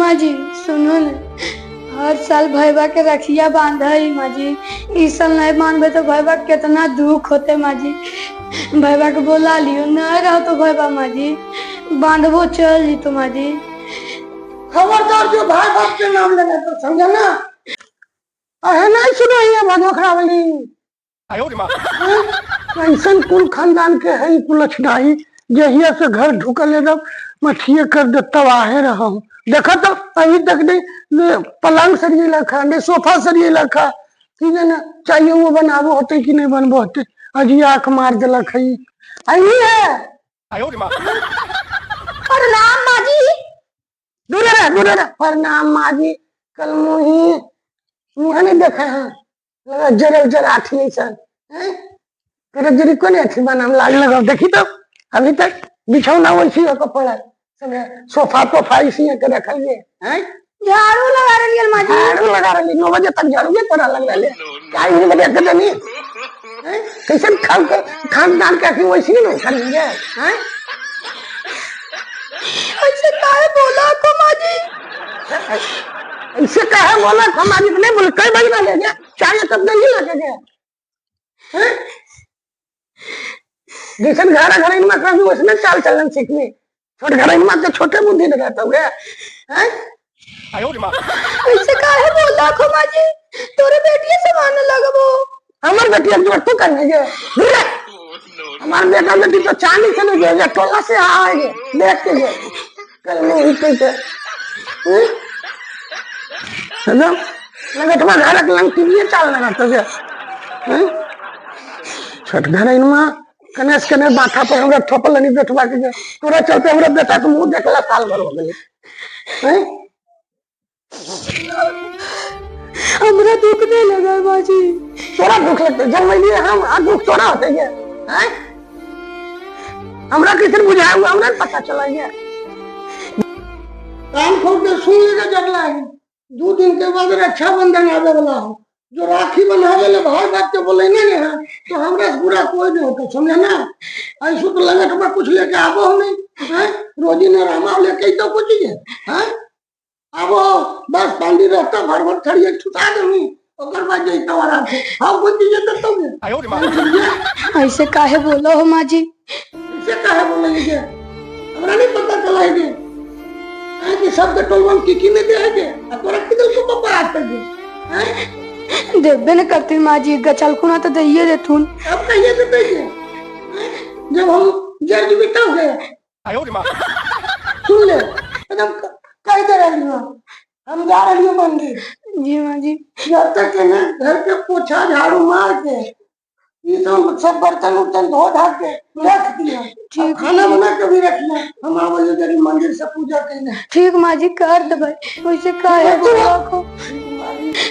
माँ जी सुनो ने, हर साल भैया के रखिया बांधई माँ जी, इस साल नहीं बांधबे तो भैया के कितना दुख होते माँ जी। भैया के बोला लियो, नहीं रहो तो भैया माँ जी बांधबो चल जी तो माँ जी। खबरदार जो भाई बाप के नाम लेना तो समझा ना। अहे नहीं सुनो ये भगवखड़ा वाली। ऐसन कुल खानदान के है कुल लक्षणाई, जहिया से घर ढुकल एकदम मठिए कर दे तब आहे रहा हूँ। देखा तो अभी तक नहीं ने पलंग सरिये रखा ने सोफा सरिये रखा, ठीक है ना, चाहिए वो बनाबो होते कि नहीं बनबो होते, अजी आंख मार दिलक है आई है। प्रणाम माँ जी। दूर रह दूर रह। प्रणाम माँ जी। कल मुही मुँह नहीं देखे हैं, लगा जरल जरा थी सर हैं तेरे जरी कोने थी बनाम लाग लगा देखी तो अभी तक बिछौना वैसी हो कपड़ा सब सोफा तोफा इसी के रखल है हैं। झाड़ू लगा रही है माँ जी। झाड़ू लगा रही 9 बजे तक झाड़ू ये तोरा लग रहा है क्या ही बजे के नहीं हैं कैसे खान खानदान के वैसी नहीं करेंगे हैं। ऐसे काहे बोला को माँ जी? ऐसे काहे बोला को माँ जी? नहीं बोले कई बजना ले गया चाहे तब नहीं लगे गया हैं। जैसे घर घर इनमें कभी उसने चाल चलन सीखनी, छोटे घर इनमें के छोटे बुद्धि लगाता हो गया हैं। ऐसे काहे बोला को माँ जी? तोरे बेटिया से मारने लगबो। हमार बेटिया जो तू करने के हमार बेटा बेटी तो चांदी से नहीं गए टोला से आएंगे देख के गए कल नहीं हिते के एकदम लगे तुम्हारे घर के लंग टीवी चाल लगा तो के छोट घर इनमा कने से कने माथा पर हमरा थोपल नहीं बैठवा के तोरा चलते हमरा बेटा के मुंह देखला साल भर हो गेलै हैं। हमरा दुख नहीं लगा माँ जी। तोरा दुख लगते जन्म लिए हम आ दुख तोरा होते हैं हैं। हमरा किसी बुझाया हुआ हमरा पता चला गया। कान खोल के सुन लेके जगला है। 2 दिन के बाद रक्षाबंधन आवे वाला हो, जो राखी बनावे ले भाई बाप के बोले नहीं है तो हमरा से बुरा कोई नहीं होता समझा ना। ऐसे तो लगत में कुछ लेके आबो हो नहीं हैं, रोजी ने रामा लेके तो कुछ ही है हैं। आबो बस पांडी रहता भर भर खड़िए छुटा दूंगी ओकर बाद जइतो आराम से हम कुछ चीज तो तुम ऐसे काहे बोलो हो माँ जी? ऐसे काहे बोले के हमरा नहीं पता चला है के हैं कि सब के टोलवन की की नहीं दे है के आ तोरा किदल को पापा आज तक हैं देबे न करती माँ जी, गचलकुना तो दैये देथुन। अब कहिए तो दैये जब हम जर्ज बीता हो गए। सुन ले एकदम कह दे रही हूँ हम जा रही हूँ मंदिर। जी माँ जी। जब तक के ना घर के पोछा झाड़ू मार के ये सब सब बर्तन उर्तन धो धा के रख दिया, ठीक। खाना बना के भी रखना, हम आवे जरी मंदिर से पूजा करने। ठीक माँ जी कर देबै। वैसे काहे बोला को?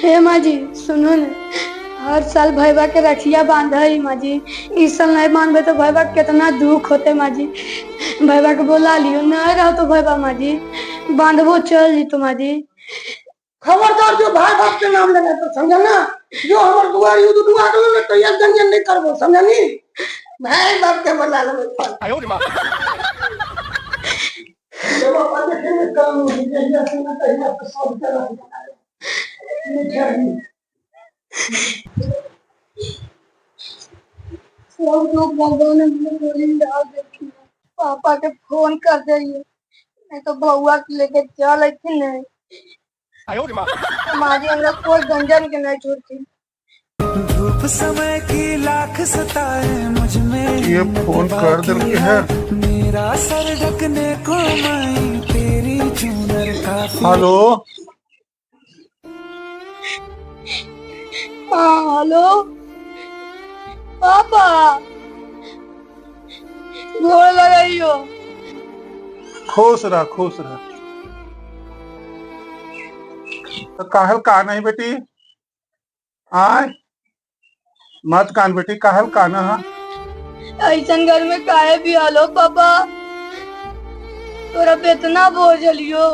हे माँ जी सुनो ने, हर साल भैया के रखिया बांधई माँ जी, इस साल नहीं बांधबे तो भैया के कितना दुख होते माँ जी। भैया के बोला लियो, नहीं रहो तो भैया माँ जी बांधबो चल जी तो माँ जी। खबरदार जो भाई बाप के नाम लेना तो समझा ना, जो हमार दुआर युद्ध दुआ के ले तो एक गंजन नहीं करबो समझा नी, भाई बाप के बोला ले। जब अपन देखे में कम हो गया से ना कहीं आप सब के रख सब लोग भगवान हमने गोली डाल देखी, पापा के फोन कर दिए नहीं तो बउआ के लेके चल अथी नहीं। माँ जी हमरा कोई गंजन के नहीं छोड़ती। धूप समय की लाख सताए मुझ में ये फोन कर दिल के है। मेरा सर ढकने को माई तेरी चूनर काफी। हेलो। हाँ हेलो पापा, गोड़ लगाइयो। खुश रह खुश रह। तो काहल का नहीं बेटी, आय मत कान बेटी, काहल काना है। ऐसा घर में काहे भी आलो पापा, तोरा पे इतना बोझ लियो।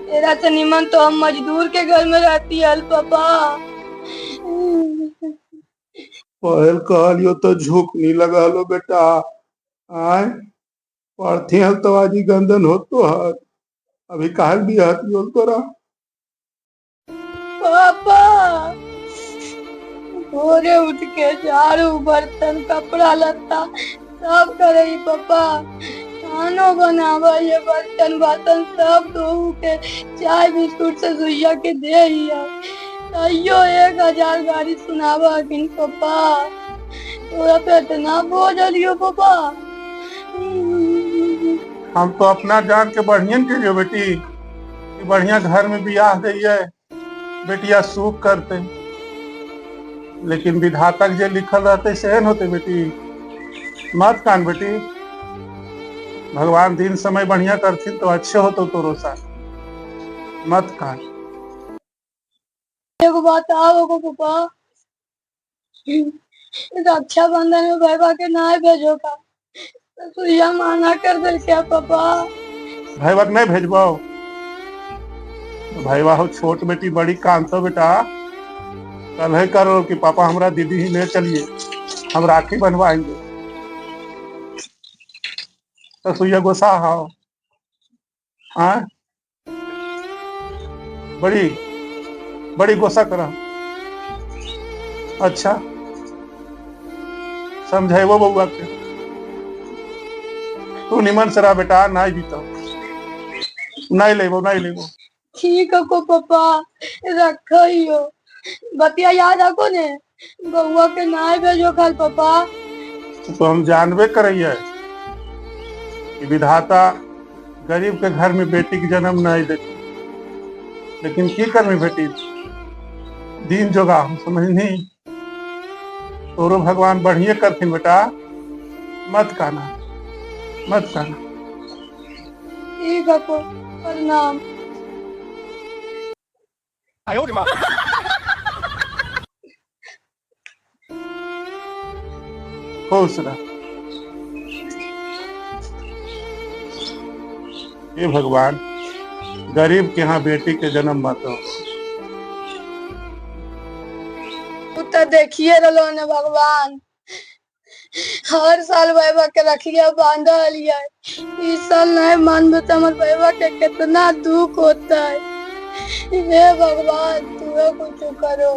तेरा से निमन तो हम मजदूर के घर में रहती हल पापा। पहल कहलियो तो झुक नहीं लगा लो बेटा, आय पढ़ती हल तो आज ही गंदन हो तो हर अभी काहल भी हती होल तोरा। पापा भोरे उठ के झाड़ू बर्तन कपड़ा लत्ता सब करे पापा, खानो बनावा, ये बर्तन बासन सब धो के चाय बिस्कुट से सुइया के दे हिया, तैयो 1000 गाड़ी सुनावा किन पापा, तोरा पे इतना बोझ लियो पापा। हम तो अपना जान के बढ़िया के लियो बेटी, कि बढ़िया घर में बियाह दइए, बेटिया सुख करते, लेकिन विधाता के जे लिखल रहते सेहन होते बेटी। मत कान बेटी, भगवान दिन समय बढ़िया करथिन तो अच्छे होतो तोरो साथ, मत कान। एगो बात आओ गो पापा, रक्षाबंधन में भाईबा के ना भेजो का, सुइया माना कर दे क्या पापा? भाईबा के नहीं भेजबो? भाईबा हो छोट बेटी बड़ी कांतो बेटा, कल है करो कि पापा हमरा दीदी ही ले चलिए, हम राखी बनवाएंगे। तो सुइया गोसा हो हाँ, बड़ी बड़ी गोसा करा। अच्छा समझाइबो बउआ के, तू निमन से रह बेटा, नहीं बीतो, नहीं लेबो, नहीं लेबो। ठीक है को पापा, रखो ही हो, बतिया याद आको ने, बउआ के ना भेजो खाल पापा। तो हम जानबे करैये कि विधाता गरीब के घर में बेटी के जन्म नहीं देते, लेकिन की करबी बेटी, दिन जोगा हम समझनी, तोरो भगवान बढ़िया करथिन बेटा, मत कहना, मत कहना। ठीक है को, प्रणाम। खुश रह। हे भगवान, गरीब के यहाँ बेटी के जन्म मत हो। तो देखिए रहो ने भगवान, हर साल भाईबा के रखिया बांधल है, इस साल नहीं मानबे तो हमारे भाईबा के कितना दुख होता है। हे भगवान तू कुछ करो।